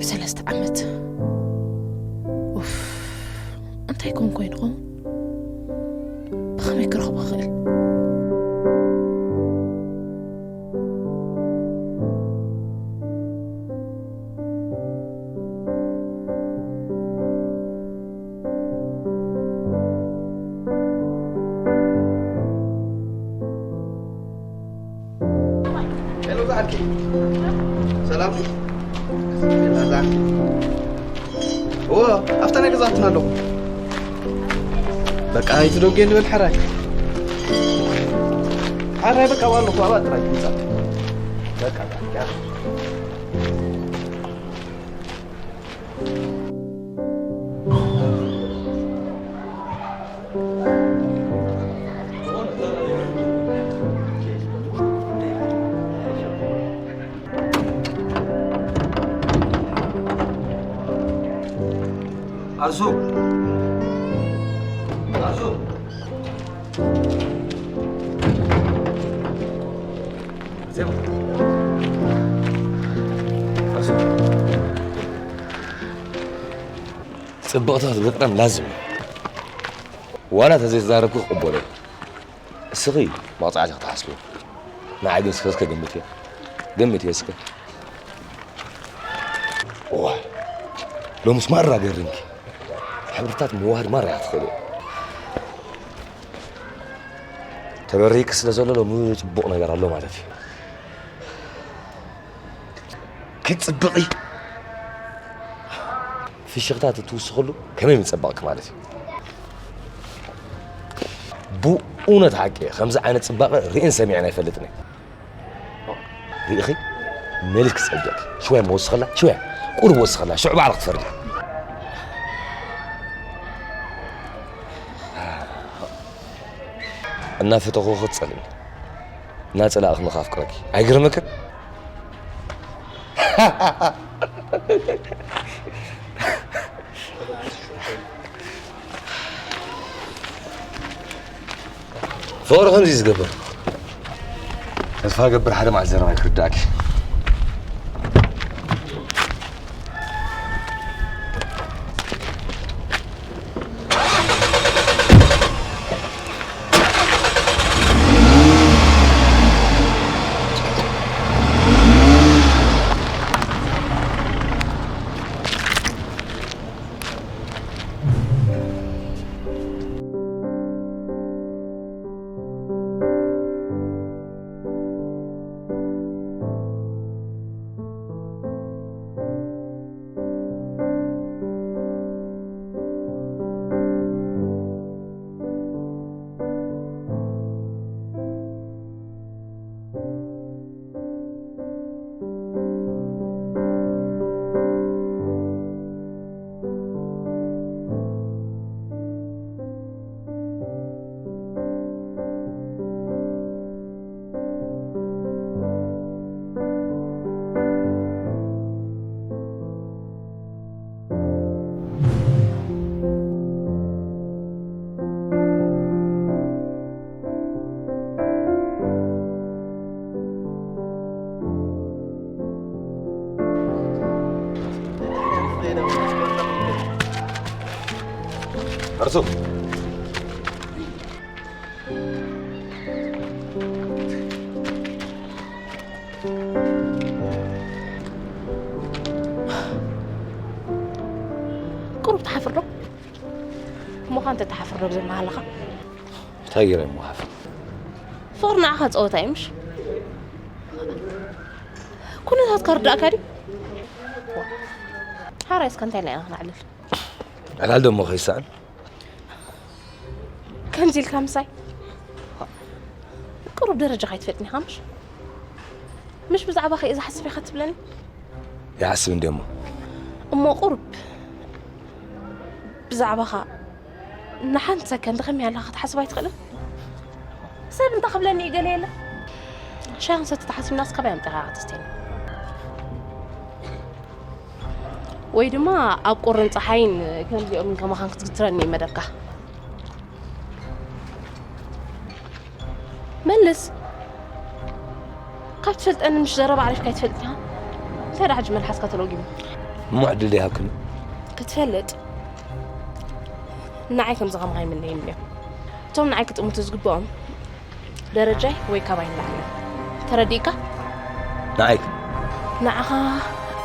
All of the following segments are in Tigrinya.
ሰለስተ ዓመት። ኡፍ፣ እንታይ ኮን ኮይኑ ኸውን? ብኸመይ ክረኽቦ ክእል? ሄሎ፣ ዛዕርኪ። ሰላም። ዛዕርኪ። እዎ፣ ኣብታ ናይ ገዛትና ኣለኹ። በቃ፣ ኣይትደጉ ንበል፣ ሓራይ። ሓራይ፣ በቃ፣ ኣለኹ፣ ኣብኣ ጥራይ ትምጻእ። በቃ፣ በቃ። ኣሱ፣ ኣሱ፣ ኣሱ። ጽብቕቲ ክትበጥረን ላዝም እዩ። ዋላ ተዘይተዛረብኩ ክቕበሎ እየ። እስኺ መቕጻዕቲ ክትሓስቢ። ንዓይ ግን እስከ፣ እስከ ገምትዮ። ገምትዮ እስከ። እዋ፣ ሎምስ ማራ ገሪምኪ። ሕብርታት ምውሃድ ማራ እያ ትኽእሊ። ተበሪኪ ስለ ዘሎ ሎሚ ጽቡቕ ነገር ኣሎ ማለት እዩ። ክትጽብቒ ፍሽኽታ ትትውስኸሉ ከመይ ምጸበቕኪ ማለት እዩ። ብእውነት ሓቂ እየ፣ ከምዚ ዓይነት ጽባቐ ርእን ሰሚዐን ኣይፈልጥን እየ። ርኢኺ መሊስ ክጸብቕ ሽወያ መወስኸላ ሽወያ ቁሩብ ወስኸላ ሽዑ ባዕልኺ ክትፈርዲ። እናፈተኹ ክትጸልእኒ እናጸላእኽኒ ከፍቅረኪ ኣይገርመክን? ፍቕሪ ከምዚ እዩ ዝገብር። ተስፋ ገብር ሓደ መዓልቲ ዘረባይ ክርዳእኪ። መርሱ። ቁሩብ ትሓፍር ዶ? እሞ ኸ እንተ ትሓፍር ዶ ብዘመሃለኻ? እንታይ ገይረ እሞ ሓፍር? ፍቕሪ ንዓኻ ጸወታ እዩ ምሽ? ኩነታት ከርዳእካ ድዩ? ሓራይ እስከ እንታይ ኢልና ኢና ክነዕልል? ዕላል ደሞ ከይሰኣን። ከምዚ ኢልካ ምሳይ? ቁሩብ ደረጃ ከይትፈልጥኒ ኢኻ ምሽ? ምሽ ብዛዕባ ከ እየ ዝሓስብ ኢኻ ትብለኒ? ይሓስብ እንድየ እሞ። እሞ ቁሩብ ብዛዕባኻ ንሓንቲ ሰከንድ ከመይ ኣለኻ ክትሓስብ ኣይትኽእልን? ሰብ እንታይ ክብለኒ እዩ ገለ የለ? ሻሂ ክንሰቲ ተሓሲብናስ ካበይ ኣምጺኻ ክትስተኒ? ወይ ድማ ኣብ ቁርን ጸሓይን ከምዚኦምን ከማኻን ክትግትረኒ እዩ መደብካ። መልስ። ካብ ትፈልጠኒ ምሽ ዘረባ ዓሪፍካ ኣይትፈልጥን ኢኻ። እንታይ ደኣ ሕጂ መልሓስካ ተለጒሙ? እሞ ዕድል ይሃብክን። ክትፈልጥ ንዓይ ከምዚ ከማኻ ይምነይኒ እዮም። እቶም ንዓይ ክጥምቱ ዝግብኦም ደረጃይ ወይ ካባይ ንላዕሊ እዮም። ተረዲእካ? ንዓይ ንዓኻ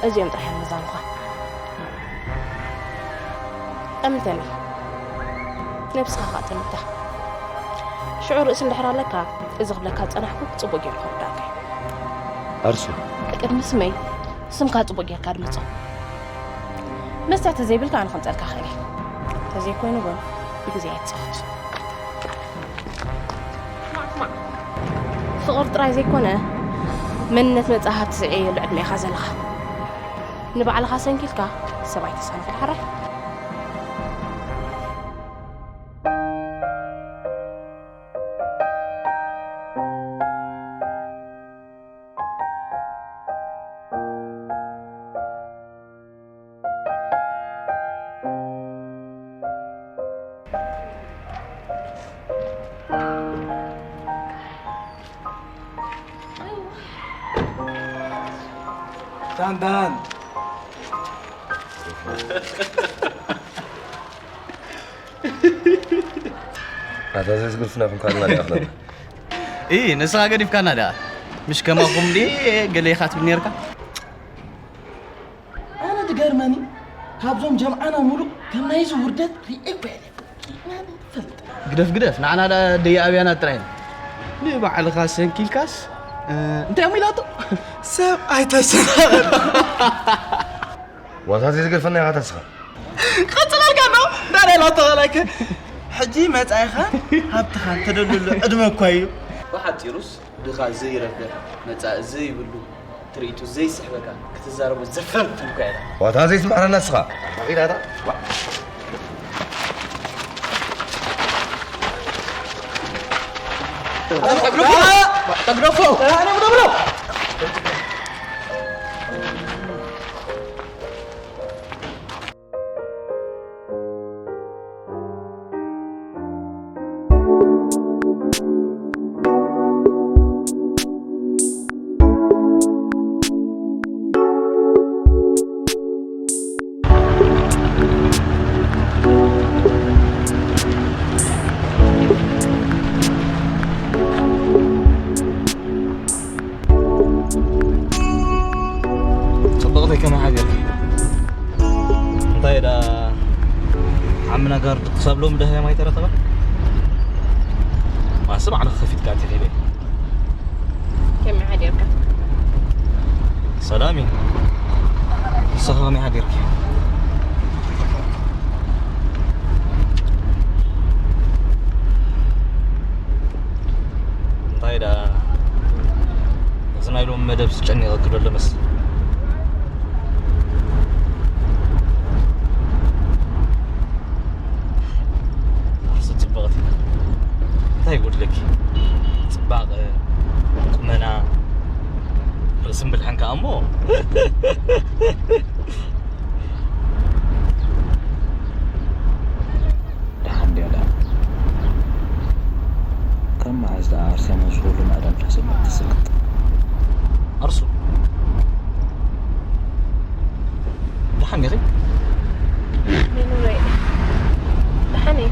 እዚኦም ጥራሕ እዮም መዛኑኻ። ጠምተኒ። ነብስኻ ኸኣ ጠምታ። ሽዑ ርእሲ እንድሕር ኣለካ፣ እዚ ክብለካ ዝጸናሕኩ ጽቡቕ ገይሩ ክርዳእካ እዩ። ኣርሱ ቅድሚ ስመይ ስምካ ጽቡቕ ጌርካ ድምጾ። መስትያት ተዘይብልካ ኣነ ከምጸልካ ክእል እየ። ተዘይኮይኑ ግን ብግዜ ኣይትጻወት። ፍቕሪ ጥራይ ዘይኮነ መንነት መጻኢ ሃብቲ ዘዕየየሉ ዕድመ ኢኻ ዘለኻ። ንባዕልኻ ሰንኪልካ ሰብ ኣይተሳንፍ ድሓራይ። ዳን ዳን ኣታ ዘዝግርፍና ክንካልና ዲኣ ክለና እ ንስኻ ገዲፍካና ደኣ ምሽ ከማኹም ዲ ገለ ኢኻ ትብል ነርካ ኣነ ዝገርመኒ ካብዞም ጀምዓና ሙሉእ ከም ናይዚ ውርደት ሪኤ እኮ እየ ፈልጥ ግደፍ ግደፍ ንዓና ደኣ ደይ ኣብያና ጥራይ ንባዕልኻ ሰንኪልካስ እንታይ እሞ ኢላቶ ሰብ ኣይተሰናበል ዋታ ዘይዝገርፈና ኢኻ ተስኻ ቀጽለልካ ነው እንዳላይ ላተኸላይከ ሕጂ መጻኢኻ ሃብትኻ እንተደልሉ ዕድመ እኳ እዩ ብሓፂሩስ ድኻ ዘይረብሕ መጻኢ ዘይብሉ ትርኢቱ ዘይስሕበካ ክትዛረቦ ዘፈንፍን እኳ ኢኻ ዋታ ዘይስማዕና ንስኻ ኣኺዳታ ተግደፎ ጽብቕቲ ከመይ ሓዲርኪ? እንታይ ደኣ ዓሚ ነገር ክሳብ ሎሚ ደህበ ማይ ተረኸበ? ማሲ ባዕልኺ ከፊትካ ትኺደ። ከመይ ሓዲርካ? ሰላም እዩ። ንስኺ ከመይ ሓዲርኪ? እንታይ ደኣ እዚ ናይ ሎም መደብ ስጨኒቐ ክደሎ መስ ኣርሱ ጽብቕቲ እንታይ ይጎድለኪ ጽባቐ ቁመና ርእስን ብልሕን ከኣ እሞ ደሓን ድያ ደኣ? ካብ መዓዝ ደኣ ኣርሴማ ዝኹሉ ማዕዳ ምሕሰብ ትስክት? ኣርሱ ደሓን ዲኺ? ኑረይ ደሓን እየ።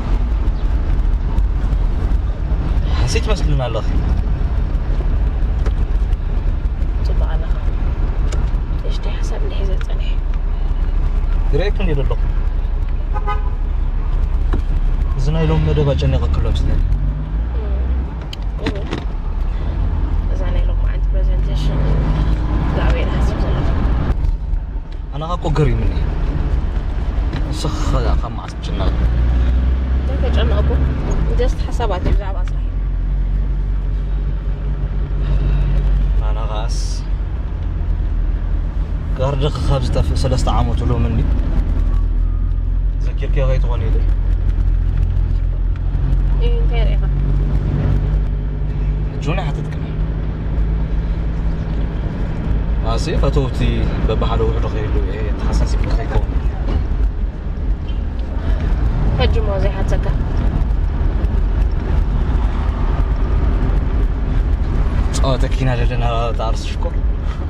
ሓንሲ ትመስልና ኣለኺ። ጽቡቕ ኣለኻ። ንእሽተይ ሓሳብ እንድሕር ዘጸንሐ ይረኣየኪ እንድየ ዘለኹ። እዚ ናይ ሎም መደብ ኣጨኒቐኪ ኣሎ መስለኒ። እዛ ናይ ሎማዓንቲ ፕረዘንቴሽን ብዛዕባ እየ ዝሓስብ ዘለኹ። ኣነ ኸኣ እኮ ገሪሙኒ። ንስኺ ኸኣ ካብ መዓስ ትጭነቒ? እንታይ ተጨነቕኩ? ጀስት ሓሳባት እዩ ብዛዕባ ስራሕ እዩ። ኣነ ኸኣስ ጋርድኺ ካብ ዝጠፍእ ሰለስተ ዓመቱ ሎሚ እንድዩ። ዘኪርክዮ ከይትኾኒ ኢለ። እዩ እንታይ ርኢኻ? ሕጂ እውን ኣይሓተትክን። ኣሲ ፈተውቲ በብሓደ ውሕዱ ከይህሉ እየ ተሓሳሲብኪ ከይከውን። ሕጂ እሞ ዘይሓተካ። ጸወተኪና ዘለና ተኣርስ ሽኮር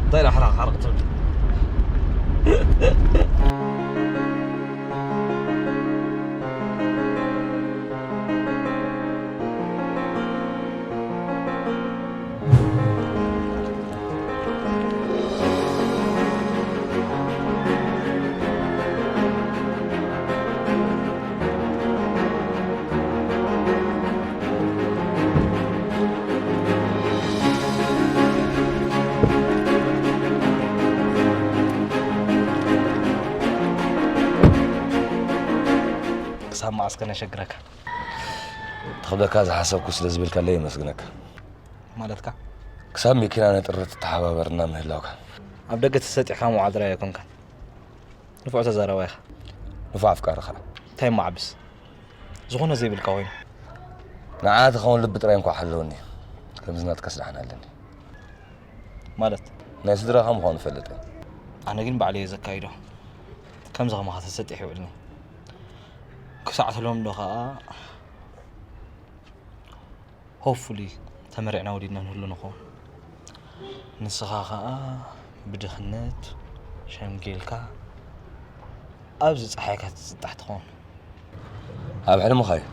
እንታይ ዳሕራ ሓርቕ ትብል እስከ ነሸግረካ። ትኽብለካ ዝሓሰብኩ ስለ ዝብልካለይ የመስግነካ። ማለትካ? ክሳብ መኪና ነጥሪ ትተሓባበርና ምህላውካ። ኣብ ደገ ተሰጢኻ መዋዕል ጥራይ ኣይኮንካን። ንፉዕ ተዛራባይ ኢኻ። ንፉዕ ኣፍቃሪ ኸኣ። እንታይ እሞ ዓብስ? ዝኾነ ዘይብልካ ኮይኑ። ንዓኣ ትኸውን ልቢ ጥራይ እንኳ ሓለወኒ። ከምዚ ናትካስ ደሓን ኣለኒ። ማለት? ናይ ስድራኻ ምዃኑ እፈልጥ እየ። ኣነ ግን ባዕለይ እየ ዘካይዶ። ከምዚ ከማኻ ተሰጢሕ ይውዕልኒ። ክሳዕ ትለምዶ ኸኣ፣ ሆፕፉሊ ተመሪዕና ወሊድና ንህሉ ንኸውን። ንስኻ ኸኣ ብድኽነት ሸምጊልካ ኣብዚ ጸሓይካ ትጽጣሕ ትኸውን። ኣብ ሕልምኻ እዩ።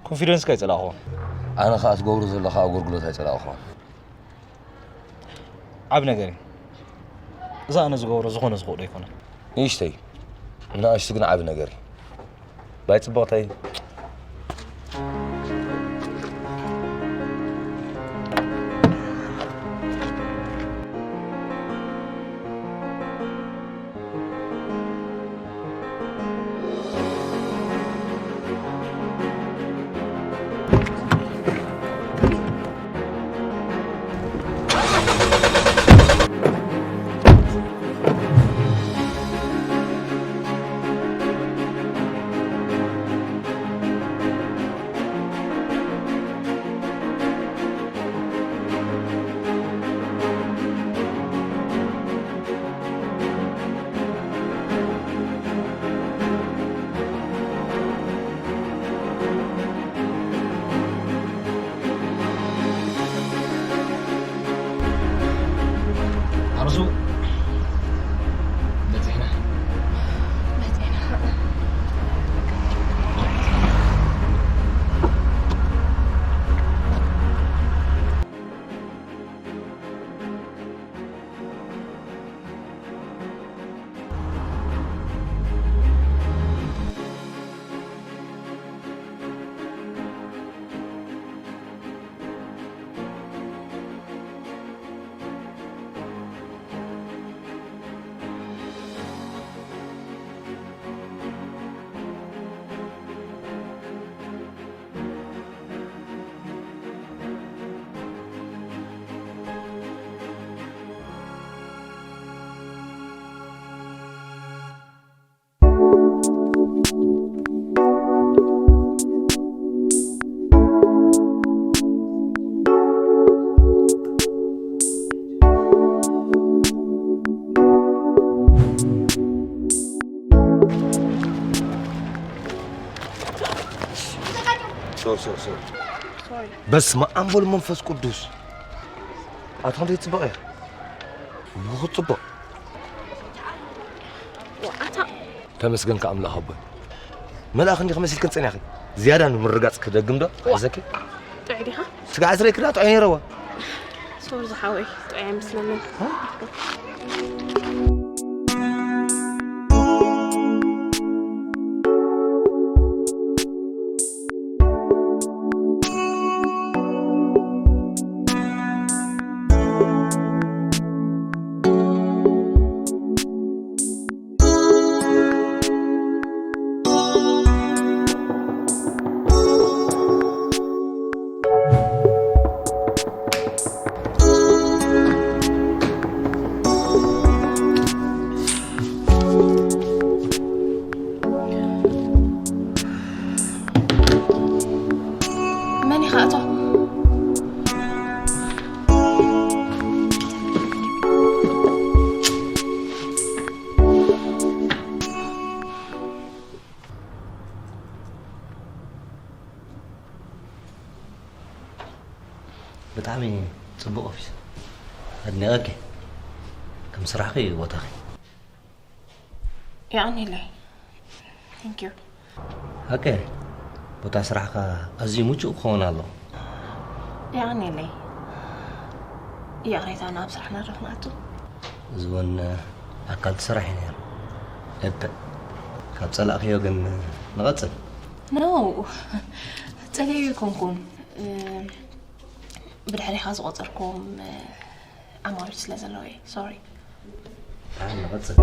ኮንፊደንስካ ኣይጸላእኹዎን። ኣነ ኸኣ ትገብሮ ዘለኻ ኣገልግሎት ኣይጸላእኹዎን። ዓቢ ነገር እዩ። እዛ ኣነ ዝገብሮ ዝኾነ ዝኽእሎ ኣይኮነን። ንእሽተይ፣ ንኣሽቱ ግን ዓቢ ነገር እዩ። ባይ ጽቡቕተይ። ኣርዙ፣ በጺሕና። በጺሕና። ሶሪ፣ ሶሪ፣ ሶሪ። በስመ ኣብ ወወልድ ወመንፈስ ቅዱስ። ኣታ ክንደይ ትጽብቕ እያ። ብሩኽ ጽቡቕ። ኣታ ተመስገን ከኣ ኣምላኽ ኣቦይ። መልኣኽ እንዲኺ መሲልክን ጸኒሕኺ። ዝያዳ ንምርጋጽ ክደግም ዶ? ዋ። ሕዘኪ? ጥዑይ ዲኻ? ስጋዕ ስረይ ክዳ ጥዑይ ነይረዋ። ሶሪ ዝሓወይ፣ ጥዑይ ኣይመስለንን። መን ኢኻ እቶ? ብጣዕሚ ጽቡቕ ኦፊስ። ኣድኒቐኪ። ከም ስራሕኪ እዩ ቦታኺ። የቐንየለይ። Thank you። ኦኬ። ቦታ ስራሕካ ኣዝዩ ምቹእ ክኸውን ኣለዎ። የቐንየለይ። ይቕሬታ፣ ናብ ስራሕና ዶ ክንኣቱ? እዚ እውን ኣካል እቲ ስራሕ እዩ ነይሩ። እተ ካብ ጸላእክዮ ግን ንቐጽል። ኖ፣ ጸሊኤዮ ኣይኮንኩን። እ፣ ብድሕሪኻ ዝቖጸርኩም፣ እ፣ ዓማዊል ስለ ዘለዉ እየ። ሶሪ። ደሓን ንቐጽል።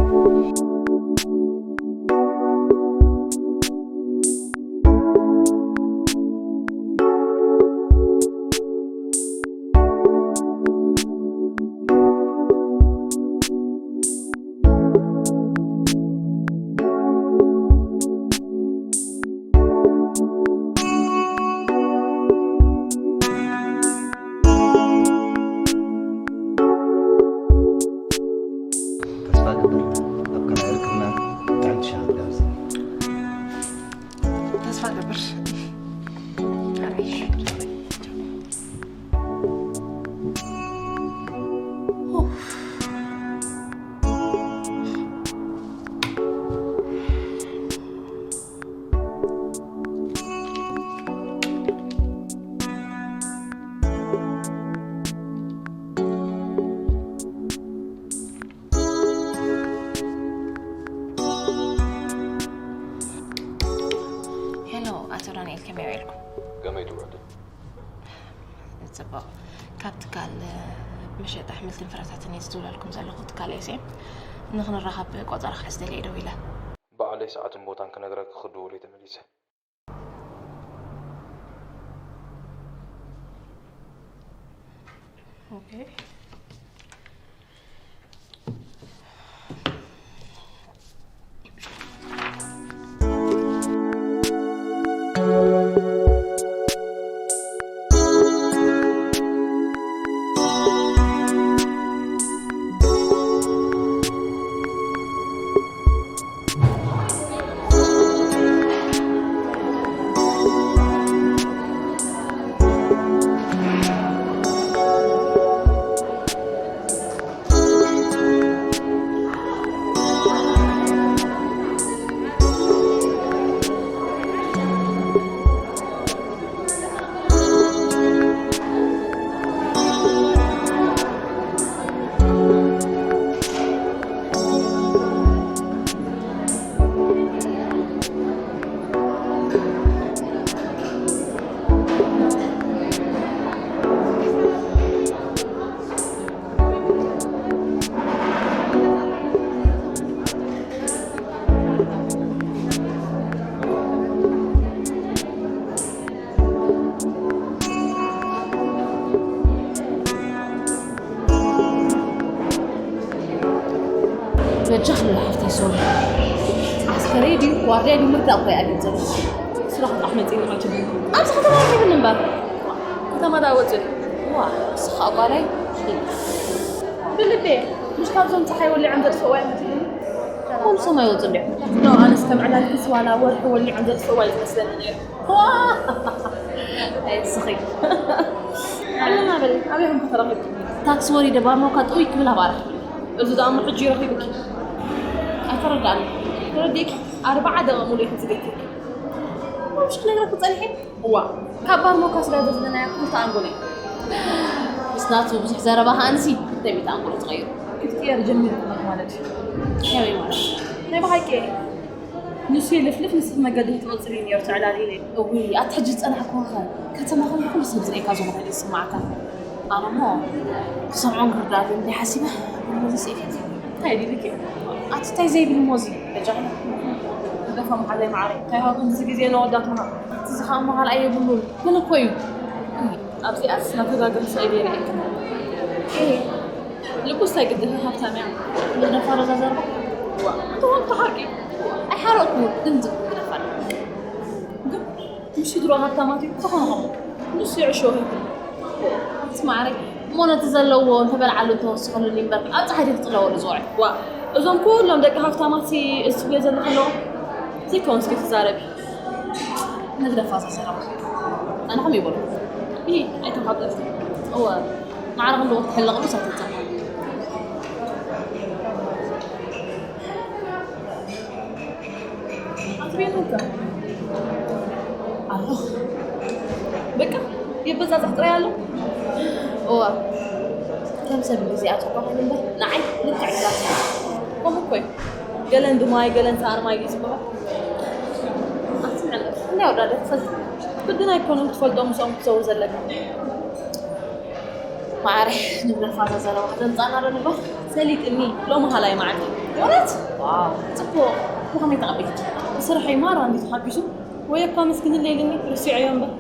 ተስፋ ገብር። ሄሎ፣ ኣቶ ዳንኤል፣ ከመይ ውዒልኩም? ከመይ ትውዕሉ? ጽቡቕ። ካብ ትካል መሸጣ ኣሕምልትን ፍረታትን እየ ዝድውለልኩም ዘለኹ፣ ትካል ኤስኤም። ንኽንራኸብ ቆጸራ ክሕዝ ደልየ ደዊለ። ባዕለይ ሰዓትን ቦታን ክነግረኪ ክድውል እየ ተመሊሰ። ኦኬ። በጃ ክብል ሓፍተይ፣ ሶሪ። ዓስከረይ ድዩ ዋርድያ ድዩ ምርዳእ እኮ ይኣልዩ ዘሎ። ስራሕ ጥራሕ መፂኡ ይቐትል። ኣብዚ ከተማ ይብል እምበር። ከተማ ዳ ወፅእ? ዋ፣ ንስኻ ጓላይ። ብልቤ፣ ምሽ ካብዞም ፀሓይ ወሊዖም ዘጥፍእዋ እዮም ትብልኒ? ኩሉ ሰማይ ይወፅእ እንዲያ። ኖ፣ ኣነስ ከም ዕላልክስ ዋላ ወርሒ ወሊዖም ዘጥፍእዋ እዩ ዝመስለኒ ነይሩ። ዋ! ኣይ፣ ስኺ። ዕልልና በሊ፣ ኣበይ ኢኹም ከተረኺብኪ? ታክሲ ወሪደ ባርኖካ ጥውይ ክብል ኣባራ። እዚ ደኣ እሞ ሕጂ ረኺብኪ። ኣይተረዳእኒ። ተረዲእኪ፣ ኣርባዓ ደቂቕ ሙሉእ ኢኺ ዝገትርኪ። ምሽ ክነግረኪ ጸኒሐ? እዋ፣ ካብ ባርኖካ ስለ ዘዝለናያ ክልተ ኣንጎል እዩ። ምስ ናቱ ብዙሕ ዘረባ ከኣንሲ፣ ክልተ ሚእቲ ኣንጎል እዩ ተቐይሩ። ክትቅየር ጀሚርኩ ማለት እዩ። ከመይ ማለት? ናይ ብሓቂ። ንሱ ይልፍልፍ፣ ንስኺ መገዲ ክትቐጽሊ እዩ ነይሩ ትዕላል ኢለ። እውይ፣ ኣቲ ሕጂ ዝጸናሕኩኻ ኸ? ከተማ ኸለኹ ኩሉ ሰብ ዝርእየካ ዘሎ ኮይኑ ይስምዓካ። ኣነ እሞ ክሰምዖን ክርድኣሉን እንድየ ሓሲበ፣ ብመዚ ስኢፈት። እንታይ ዲልኪ? ኣቲ እንታይ ዘይብል እሞ እዚ? በጃኹም። ደፋ መሓዛይ መዓረይ፣ እንታይ ሃብኩም እዚ ግዜ ነወዳትና? ኣቲ እዚ ኸኣ እሞ ካልኣይ የብሉን። ግን እኮ እዩ። ኣብዚኣስ ናተጋግር ስኢለ ይርእየካ። ኤ፣ ልቡስ ኣይግድፍን ሃብታም እያ። ንግደፋ ዶ እዛ ዘረባ? ዋ፣ እንተኾነ እቲ ሓቂ ኣይሓረቕኩ፣ ግን ዝግደፋ። ግን ምስ ስድሮ ሃብታማት እዩ፣ እንተኾነ ኸምኡ ንሱ ይዕሾ ይኹን። ኣቲ ማዕረይ፣ እሞ ነቲ ዘለዎ እንተበልዓሉ እንተወስኸሉ እምበር፣ ኣብ ፀሓይ ድዩ ክጥለወሉ ዝውዕል? ዋ፣ እዞም ኩሎም ደቂ ሃብታማት እዚ ትብልዮ ዘለኺ ኣለዉ? ዘይከውን እስኪ ትዛረቢ። ንግደፋ እዛ ዘረባ። ኣነ ከመይ ይበሉ? ይሄ ኣይተፋቀርቲ። እወ፣ ማዕረ ክንዲ ክትሕለቕሉ ሰብ ትጸንሕ። ኣትቤት እንተ ኣሎ። በቃ፣ የበዛዝሕ ጥራይ ኣሎ። እወ፣ ከም ሰብ ግዜ ኣጽብቕ እምበር፣ ንዓይ ልክዕ ኢላትኒ። ከምኡ እኮ እዩ። ገለን ድማይ፣ ገለን ሰኣን ማይ እዩ ዝበሃል። ኣስምዐኒ፣ እንዳ ወዳደ ትፈልጥ። ግድን ኣይኮነን ክትፈልጦ ምስኦም ክትሰው ዘለካ። ማዕረ፣ ንብረት ፋዛ ዘረባ ከተምጻና ዶ ንግበር? ሰሊጥኒ፣ ሎሚ ሃላይ መዓልቲ። እውነት? ዋው፣ ጽቡቕ። ብኸመይ ተቐቢልኪ? ስርሐይ ማራ እንዲ ተሓጒሱ፣ ወይ እኳ መስኪን ኢልኒ፣ ርሲዐዮ እምበር።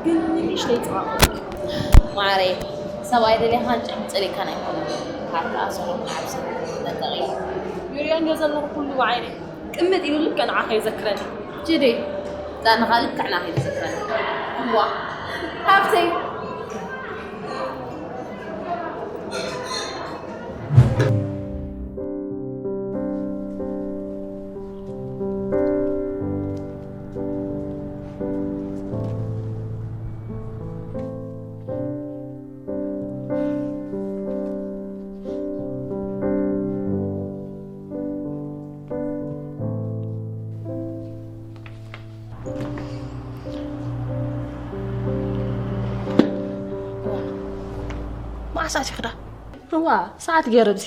ግን ንእሽተይ ጽባቐ። ማዕረ፣ ሰብኣይ ደሊኻ ጨም ጸሊእካን ኣይኮነን። ካብ ተኣሰሩ ንዓብሲ ተጠቒ። ይሪኦ እንዶ ዘለኹ ኩሉ ብዓይነይ። ቅምጥ ኢሉ ልክዕ ንዓኻ ይዘክረኒ። ጅዲ፣ እዛ ንኻ ልክዕ ንዓኻ ይዘክረኒ። ዋ፣ ሃብተይ። ኣሳእቲ ክዳ እዋ ሰዓት ገይረ ብዚ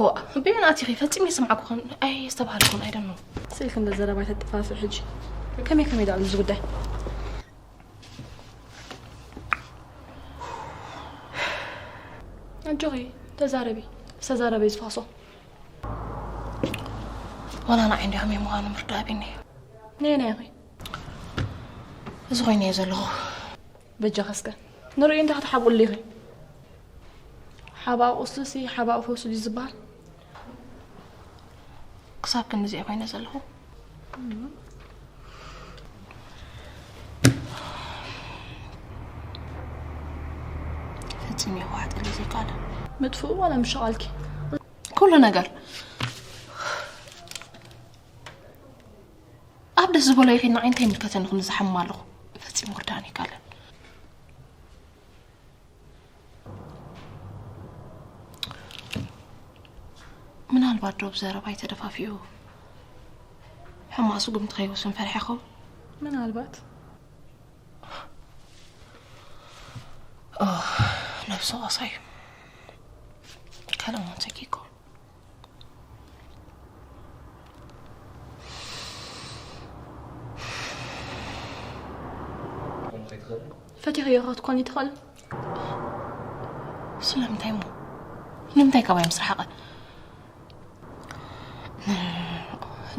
ዋ ብየን ኣቲኺ ፈጺመ ይሰምዓኩኹን ኣይ ዝተባሃልኩን ኣይደኖ ስኢልክ እንደ ዘረባ ተጥፋፍእ ሕጂ ከመይ ከመይ ዳዕሉ እዚ ጉዳይ ኣጆኺ ተዛረቢ ዝተዛረበ ዝፋሶ ዋላ ንዓይ እንዲያ ከመይ ምዃኑ ምርዳእ ኣቢኒ ነይ ነይ እዚ ኮይነ እየ ዘለኹ በጃኻ እስከ ንርእዩ እንታይ ክትሓብኡሉ ኢኺ ሓባእ ቁስሉሲ ሓባእ ፈውሱ ድዩ ዝበሃል ክሳብ ክንዲዚኣ ኮይነ ዘለኹ ፈጺሙ ይዋሕጠለይ ዘይከኣለ ምጥፍኡ ዋላ ምሸቓልኪ ኩሉ ነገር ኣብ ደስ ዝበሎ ይኺድ ንዓይ እንታይ ይምልከተኒ ክንዝሓምም ኣለኹ ፈጺሙ ክርዳእኒ ይካለን ምናልባት ዶ ብዘረባይ ተደፋፊኡ ሕማቕ ስጉምቲ ከይወስን ፈሪሐ ኸውን ምናልባት ነብሲ ቆሳዩ ካልእ ሞንተ ኪኮ ፈቲኽዮ ክትኮኒ ትኽእል ስለምንታይ እሞ ንምንታይ ካባይ ምስ ረሓቐ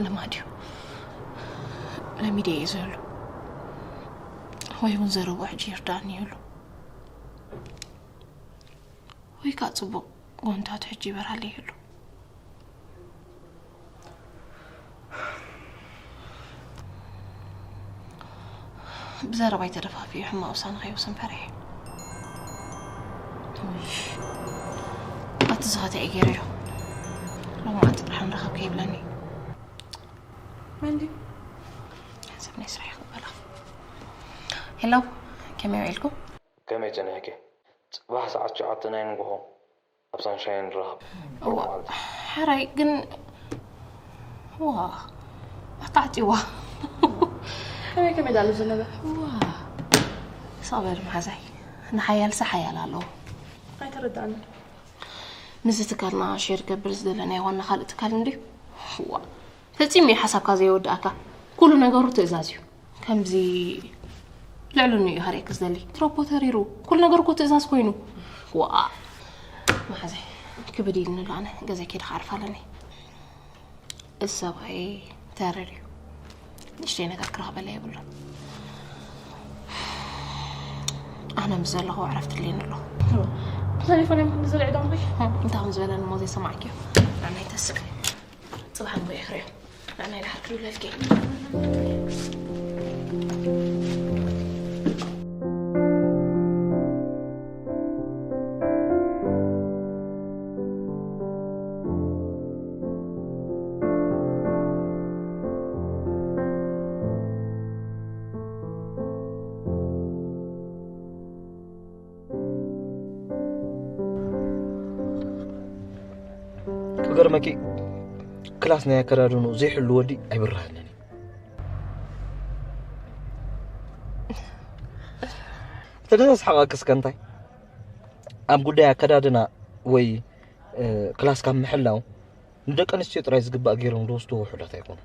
ልማድ እዩ ለሚደ እየ ዝህሉ ወይ እውን ዘረብኡ ሕጂ ይርዳእኒ ይህሉ ወይ ከዓ ፅቡቅ ጎንታቱ ሕጂ ይበርሃለይ ይህሉ ብዘረባይ ተደፋፊኡ ሕማቅ ውሳነ ከይወስን ፈሪሐ ኣቲ ዝኸተ እየ ገይረዮ ሎማዓንቲ ጥራሕ ንረኸብ ከይብለኒ መን ድዩ? ሰብ ናይ ስራሕ ይኽበላ ሄሎ ከመይ ውዒልኩም? ከመይ ጸኒሕኪ? ጽባሕ ሰዓት ትሽዓተ ናይ ንግሆ ኣብ ሳንሻይን ንራኸብ። እዋ፣ ሕራይ ግን ዋ ኣቃዕጢዋ። ከመይ ከመይ ዳሉ ዝነበረ? ዋ ሳበር መሓዛይ ንሓያልሲ ሓያል ኣለዎ። ኣይተረዳእኒ። ምስዚ ትካልና ሼር ገብር ዝደለናዮ ዋና ካልእ ትካል እንድዩ። ዋ ፈጺሙ እዩ ሓሳብካ ዘየወድኣካ። ኩሉ ነገሩ ትእዛዝ እዩ። ከምዚ ልዕሉ ንዩ ሃሪክ ዝደሊ ትሮፖ ተሪሩ ኩሉ ነገር እኮ ትእዛዝ ኮይኑ ዋ መሓዘይ ክብድ ኢልኒ ኣሎ ኣነ ገዛይ ከይደ ክዓርፍ ኣለኒ እሰብኣይ ተረር እዩ ንሽተይ ነገር ክረኽበለ የብሉን ኣነ ምስ ዘለኹ ዕረፍቲ ድልየኒ ኣሎ ተሌፎን እዮም ክንዲ ዝርዒ ዶምኺ እንታይ ከም ዝበለኒ ሞ ዘይሰማዕኪዮ ኣነ ይተስቕ ጽባሕ ንጎ ይኽርዮ ንዓና ይድሓር ክድውለልኪ ክገርመኪ ክላስ ናይ ኣከዳድኑ ዘይሕሉ ወዲ ኣይብርሃንን ተደሰስሓቐ ክስከ እንታይ ኣብ ጉዳይ ኣከዳድና ወይ ክላስ ካብ ምሕላው ንደቂ ኣንስትዮ ጥራይ ዝግባእ ገይሮም ዝወስድዎ ውሑዳት ኣይኮኑ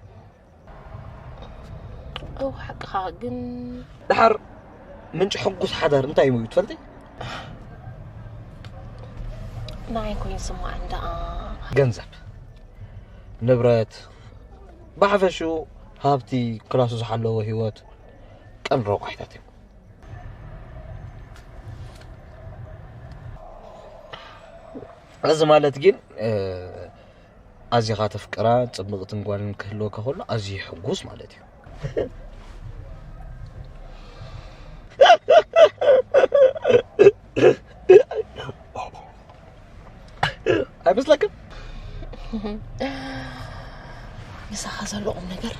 እው ሓቅኻ ግን ድሓር ምንጪ ሕጉስ ሓዳር እንታይ እዩ ትፈልጢ ንዓይ ኮይኑ ስማዕ እንዳ ገንዘብ ንብረት ብሓፈሽኡ ሃብቲ ክላሱ ዝሓለዎ ህይወት ቀን ረቋሒታት እዮም እዚ ማለት ግን ኣዚኻ ተፍቅራ ጽብቕትን ጓልን ክህልወካ ከሎ ኣዝዩ ይሕጉስ ማለት እዩ። ኣይመስለክን? ምሳኻ ዘሎ ቁም ነገር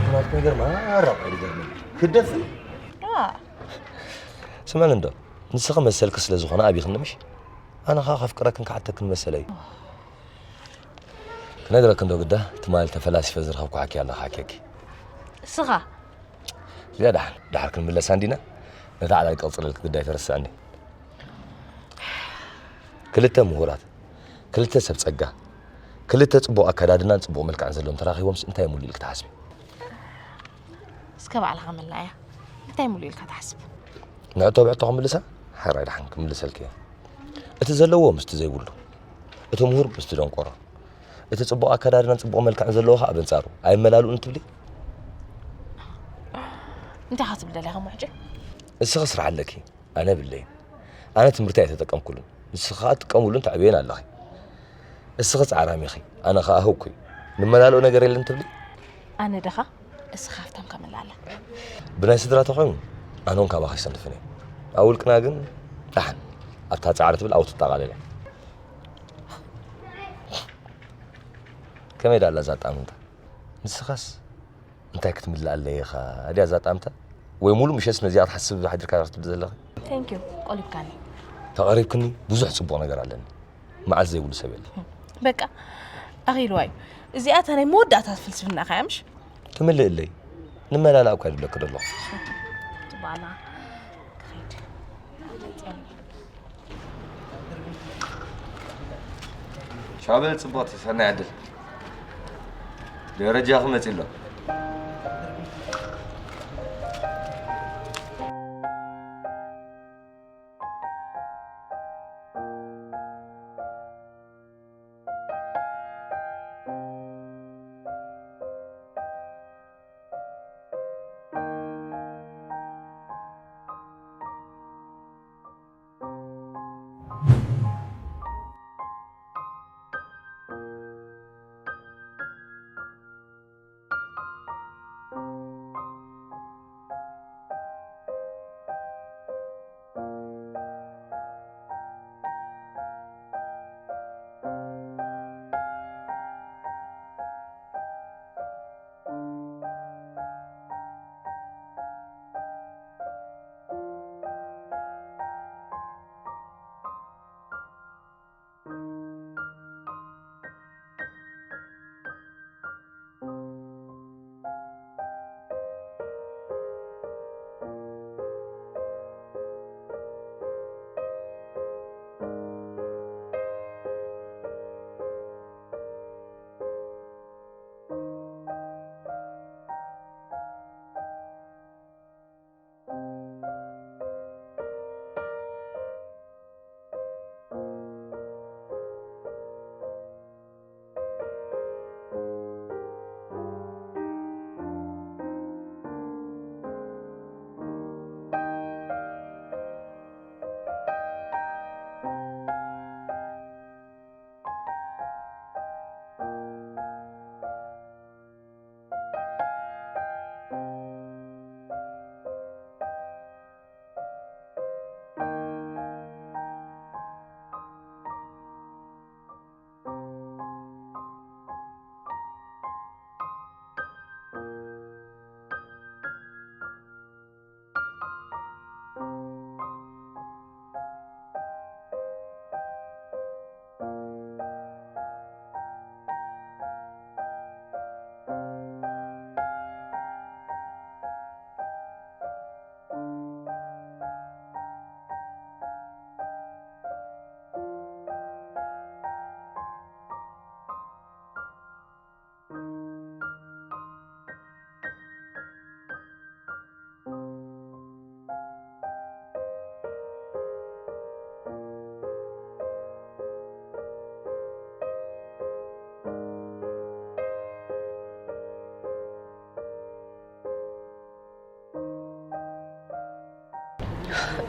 ኩናትኩም ይገርም ኣራቕ ይገርም ክደፍ ስማን እንዶ ንስኺ መሰልኪ ስለ ዝኾነ ኣብይኽኒ ምሽ ኣነ ኸዓ ከፍቅረክን ክሓተክን መሰለይ ክነግረክ እንዶ ግዳ ትማሊ ተፈላሲፈ ዝረኸብኩ ሓኪ ኣለኻ ሓኪኪ እስኻ እዚኣ ዳሓን ዳሓር ክንምለሳ እንዲና ነታ ዓላይ ቀፅለልክ ግዳይ ተረስዐኒ ክልተ ምሁራት ክልተ ሰብ ፀጋ ክልተ ፅቡቕ ኣከዳድናን ፅቡቕ መልክዕን ዘለዎም ተራኺቦምስ እንታይ ሙሉ ኢልክ ትሓስቢ እስከ ባዕልኻ መላእያ እንታይ ሙሉ ኢልካ ትሓስብ ንዕቶ ብዕቶ ክምልሳ ሓራይ ዳሓን ክምልሰልክ እየ እቲ ዘለዎ ምስቲ ዘይብሉ እቲ ምሁር ምስቲ ደንቆሮ እቲ ጽቡቕ ኣከዳድናን ጽቡቕ መልክዕን ዘለዎ ኸዓ በንጻሩ ኣይመላልኡን ትብሊ እንታይ ኢኻ ትብል ደሊኻ ሙሕጂ እስኺ ስራሕ ኣለኪ ኣነ የብለይን ኣነ ትምህርቲ ኣይተጠቀምኩሉን ንስኺ ኸዓ ትጥቀምሉን ተዕብዮን ኣለኺ እስኺ ጻዕራም ኢኺ ኣነ ኸዓ ህኩይ ንመላልኦ ነገር የለን ትብሊ ኣነ ደኻ እስኻ ሃብታም ከመላላ ብናይ ስድራ ተኾይኑ ኣነ እውን ካባኺ ኣይሰንፍን እየ ኣብ ውልቅና ግን ዳሓን ኣብታ ጻዕሪ ትብል ኣብኡ ትጠቓለል እያ ከመይ ዳላ እዛ ጣምንታ ንስኻስ እንታይ ክትምልኣለይ ኢኻ ድያ እዛ ጣምታ ወይ ሙሉእ ምሸት ነዚኣ ክትሓስብ ሓዲርካ ክትብል ዘለኺ Thank you ቆሊብካኒ ተቐሪብክኒ ብዙሕ ጽቡቕ ነገር ኣለኒ መዓልቲ ዘይብሉ ሰብ የለን። በቃ ኣኺልዋ እዩ። እዚኣ እታ ናይ መወዳእታ ፍልስፍናኻ እያ ምሽ? ትምልእለይ። ንመላላእ እኳ ይብለኪ ዘለኹ። ባና ክኸይድ። ሻበል ጽቡቕቲ ሰናይ ዕድል። ደረጃኺ መጺ ኣሎ።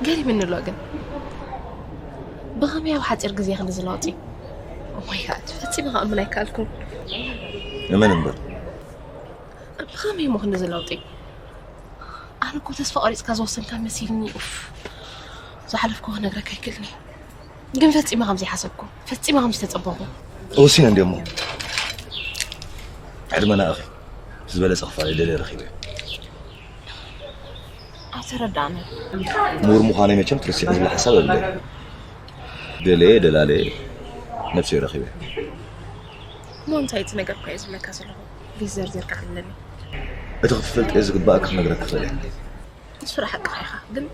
ገሪምኒ ኣሎ ግን ብኸመይ ኣብ ሓፂር ግዜ ክንዲ ዝለውጢ ኦማይ ጋድ ፈፂመ ክኣምን ኣይከኣልኩን ንመን እምበር ብኸመይ እሞ ክንዲ ዝለውጢ ኣነ እኮ ተስፋ ቆሪፅካ ዝወሰንካ መሲልኒ ኡፍ ዝሓለፍኩ ክነግረካ ኣይክእልኒ ግን ፈፂመ ከም ዘይሓሰብኩ ፈፂመ ከም ዝተፀበኹ ወሲነ እንዲሞ ዕድመና እኺ ዝበለጸ ክፋል ደለ ረኺበ። ኣይተረዳእንን። ምሁር ምዃነይ መቸም ትርስዒ ዝብል ሓሳብ የብለይ። ደለየ ደላለየ ነብሰይ ረኺበ። እሞ እንታይ እቲ ነገር እኮ እየ ዝብለካ ዘለኹ? ፕሊዝ ዘርዚርካ ሓልለኒ። እቲ ክትፈልጥዮ ዝግባእ ክነግረክ ክኽእል እየ። ንሱ ደኣ ሓቅኻ ኢኻ፣ ግን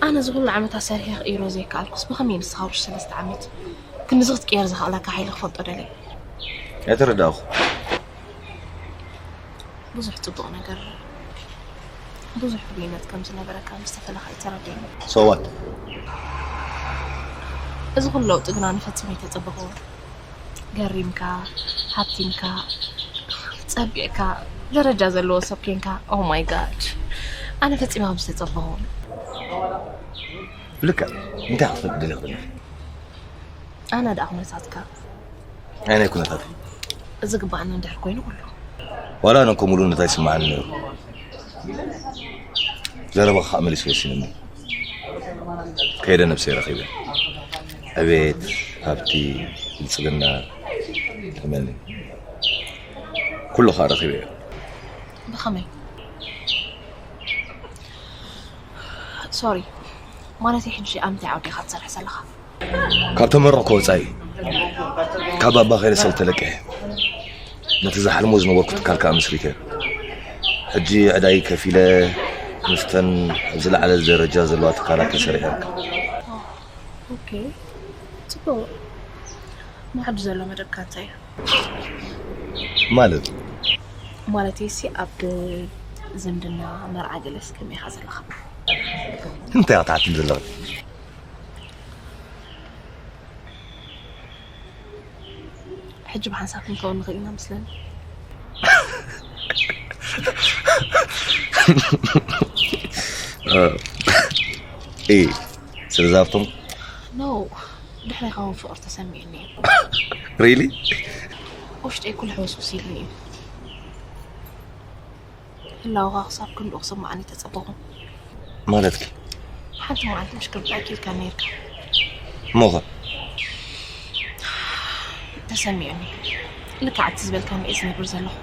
ኣነ እዚ ኩሉ ዓመታት ሰሪሐ ክቕይሮ ዘይከኣልኩስ ብኸመይ ንስኻ ውሽጢ ሰለስተ ዓመት ክንድዚ ክትቅየር ዘኽእለካ ሓይሊ ክፈልጦ ደለየ። ኣይተረዳእኹ። ብዙሕ ጽቡቕ ነገር፣ ብዙሕ ፍሉይነት ከም ዝነበረካ ምስ ተፈለኻ እዩ ተረዲኡኒ። So what? እዚ ኩሉ ለውጢ ግና ንፈጺመ ኣይተጸበኹዎን። ገሪምካ፣ ሃብቲምካ፣ ጸቢቕካ፣ ደረጃ ዘለዎ ሰብ ኬንካ። Oh my God! ኣነ ፈጺመ ከም ዝተጸበኹ። ልክዕ እንታይ ክትፈልጥ ደሊኽ ዘለኺ? ኣነ ደኣ ኩነታትካ። ኣይ ናይ ኩነታተይ። እዚ ግባኣና እንድሕር ኮይኑ ኩሉ። ዋላ ኣነ እኮ ምሉእነት ኣይስምዓኒ ነይሩ። ዘረባኻ ከዓ መሊሱ ወሲኑኒ። ከይደ ነብሰይ ረኺበ። ዕቤት፣ ሃብቲ፣ ብልጽግና ተመኒ። ኩሉ ከዓ ረኺበ እየ። ብኸመይ? ሶሪ፣ ማለተይ ሕጂ ኣብ ምንታይ ዓውዲ ኢኻ ትሰርሕ ዘለኻ? ካብ ተመረቕኩ ወጻኢ ካብ ባባ ከይደ ሰብ ተለቂሐ። ነቲ ዝሓልሞ ዝነበርኩ ትካል ከኣ መስሪተ። ሕጂ ዕዳይ ከፊለ ምስተን ኣብ ዝለዓለ ደረጃ ዘለዋ ትካላት ተሰሪሐ እርከብ። ኦኬ፣ ጽቡቕ። እሞ ሕጂ ዘሎ መደብካ እንታይ እዩ? ማለት? ማለተይሲ ኣብ ዝምድና መርዓ ገለስ ከመይ ኢኻ ዘለኻ? እንታይ ኢኻ ትሓትኒ ዘለኻ? ሕጂ ብሓንሳብ ክንከውን ንኽእል ኢና መስለኒ። እ፣ እ፣ ስለዚ ሃብቶም ኖ፣ ድሕሬኻ እውን ፍቕሪ ተሰሚዑኒ እዩ። ሪሊ? ውሽጠይ ኩሉ ሕውስውስ ኢሉኒ እዩ። ህላወኻ ክሳብ ክንድኡ ክስምዓኒ ተጸበኹ። ማለትኪ? ሓንቲ መዓልቲ ምሽ ክርዳእኪ ኢልካ ነይርካ። እሞ ኸ? ተሰሚዑኒ። ልክዕ እቲ ዝበልካኒ እየ ዝነብር ዘለኹ።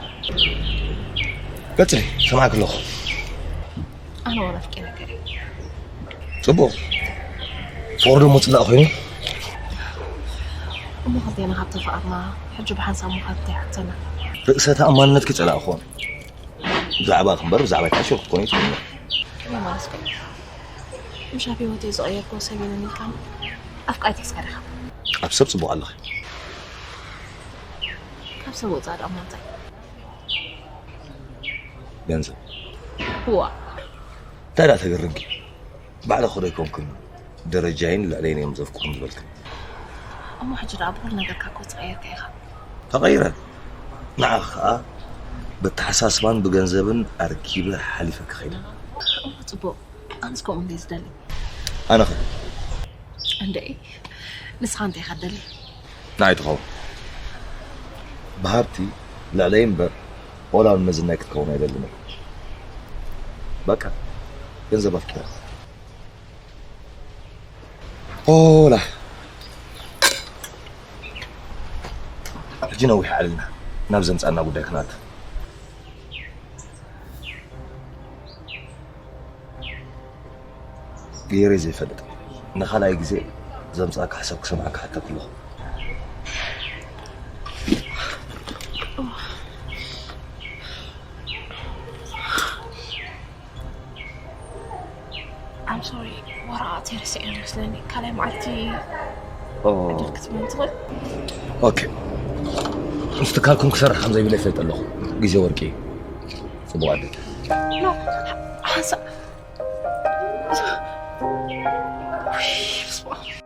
ቀጽሊ፣ ሰማዕኪ ኣለኹ። ኣነ እውን ኣፍቂረካ እየ። ጽቡቕ። ፍቕሪ ደሞ ጽላእ ኮይኑ? እሞ ክልቴና ካብ ተፋቐርና፣ ሕጂ ብሓንሳብ ምዃን እንታይ ይሓተና? ርእሰ ተኣማንነትኪ ጸላእኹ። ብዛዕባኺ እምበር ብዛዕባይ ተሓሽርኩ ኮነ ይትምነ። ከመይ ማለት ከ? ምሽ ኣብ ህይወተይ ዝቐየርክዎ ሰብ የለን ኢልካኒ? ኣፍቃሪት ሒዝካ ዲኻ? ኣብ ሰብ ጽቡቕ ኣለኺ። ካብ ሰብ ወጻኢ ደኣ እሞ እንታይ? ገንዘብ። እዋ። እንታይ ደኣ ተገርምኪ? ባዕልኺ ዶ ኣይኮንክን ደረጃይን ልዕለይን እዮም ዘፍቅሩን ዝበልክን? እሞ ሕጂ ደኣ ብኹሉ ነገርካ እኮ ተቐይርካ ኢኻ። ተቐይረ። ንዓኺ ኸኣ ብኣተሓሳስባን ብገንዘብን ኣርኪበ ሓሊፈኪ ከይደ። እሞ ጽቡቕ። ኣነስ ከምኡ እንድየ ዝደሊ። ኣነኸ? እንደይ፣ ንስኻ እንታይ ኢኻ ትደሊ? ንዓይ ትኸውን። ብሃብቲ ልዕለይ እምበር፣ ኦላ ንመዝናይ ክትከውን ኣይደልን እየ። በቃ፣ ገንዘብ ኣፍቂረ። ኦላ። ሕጂ ነዊሕ ዓሊልና፣ ናብ ዘምጻና ጉዳይ ክንኣቱ። ገይረ ዘይፈልጥ። ንኻልኣይ ግዜ ዘምጻእካ ሓሳብ ክሰምዓካ ሓተኩ ኣለኹ። I'm sorry፣ ወረቓቕተይ ረሲዐ መስለኒ። ካልኣይ መዓልቲ ኦ። ዕድል ክትመን ትኽእል? ኦኬ። ምስ ትካልኩም ክሰርሕ ከም ዘይብለ ይፈልጥ ኣለኹ። ግዜ ወርቂ እዩ። ጽቡቕ ዕድል። ኖ፣ ሓንሳእ። ውይ፣ በስመ ኣብ።